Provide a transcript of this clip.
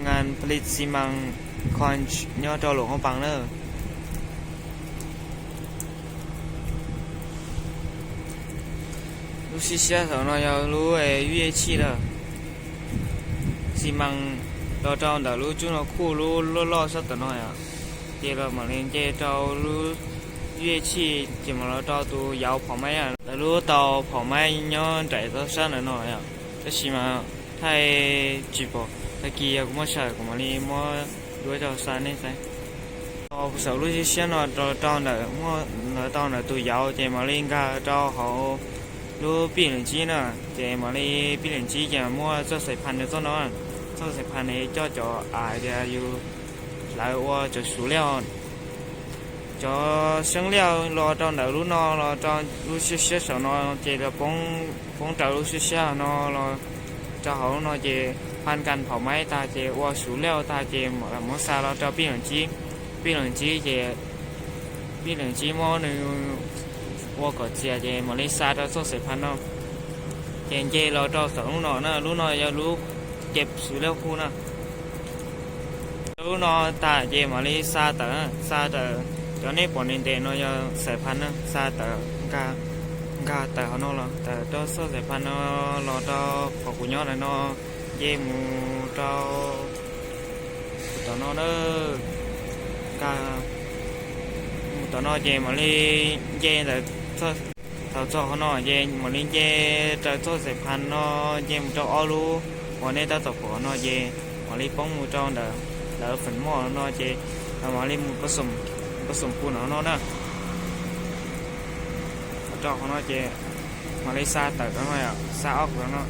Ngan pha li xi mas khon nyob rau Luam Phab Npas na. Lub siab siab saum no yog lub ub yej chij lawm. Xi mas los rau ntawm lub tsub no khuj lub loj loj sab tom no yom, ces los mam li nce rau lub ub yej chij ces mam los rau tus yauv phom maib. Lawv lub tau phom maib nyob nraim toj sab ntawm no yom, tab sis mas thaij tsis pom, tag kis yog kuv muab sawm kuv mam li muab duab rau xa nej saib. Saum lub siab siab no los rau ntawm, los rau ntawm tus yauv ces mam li nkag rau hauv lub pij leem tsib na. Ces mam li pij leem tsib ces muaj txoj xais phas nws txoj no, txoj xais phas nws coj cov av tias yus hlawv ua cov suv liaj. Cov xeeb liaj los rau ntawm lub no, los rau lub siab siab saum no, ces los poob raws lub siab siab no los rau hauv lub no ces phas nkas phom maib tag ces ua suv liaj tag ces mam muab xa los rau pij leem tsib. Pij leem tsib ces pij leem tsib muab nws ua kom txias ces mam li xa rau txoj xais phas no. Ces nce los rau saum lub no na, lub no yog lub ce suv liaj hu na. Lub no tag ces mam li xa tawm, xa tawm. Cov nej pom ntev ntev no yog xais phas na, xa tawm, nkag tawm hauv no los tawm rau txoj xais phas no los rau qhov kuv nyob ntawm no, nce mus rau tom no na. Nkag mus tom no ces mam li nce ntawm, thaum txog qhov no ces mam li nce raws txoj xais phas no, nce mus rau ob lub uas nej tab tom pom no ces mam li poob mus rau ntawm lawv feem moj no ces mam li mus pas xoom pus no na. Rau qhov no ces mam li xa tawm rau no, xa ob qhov no.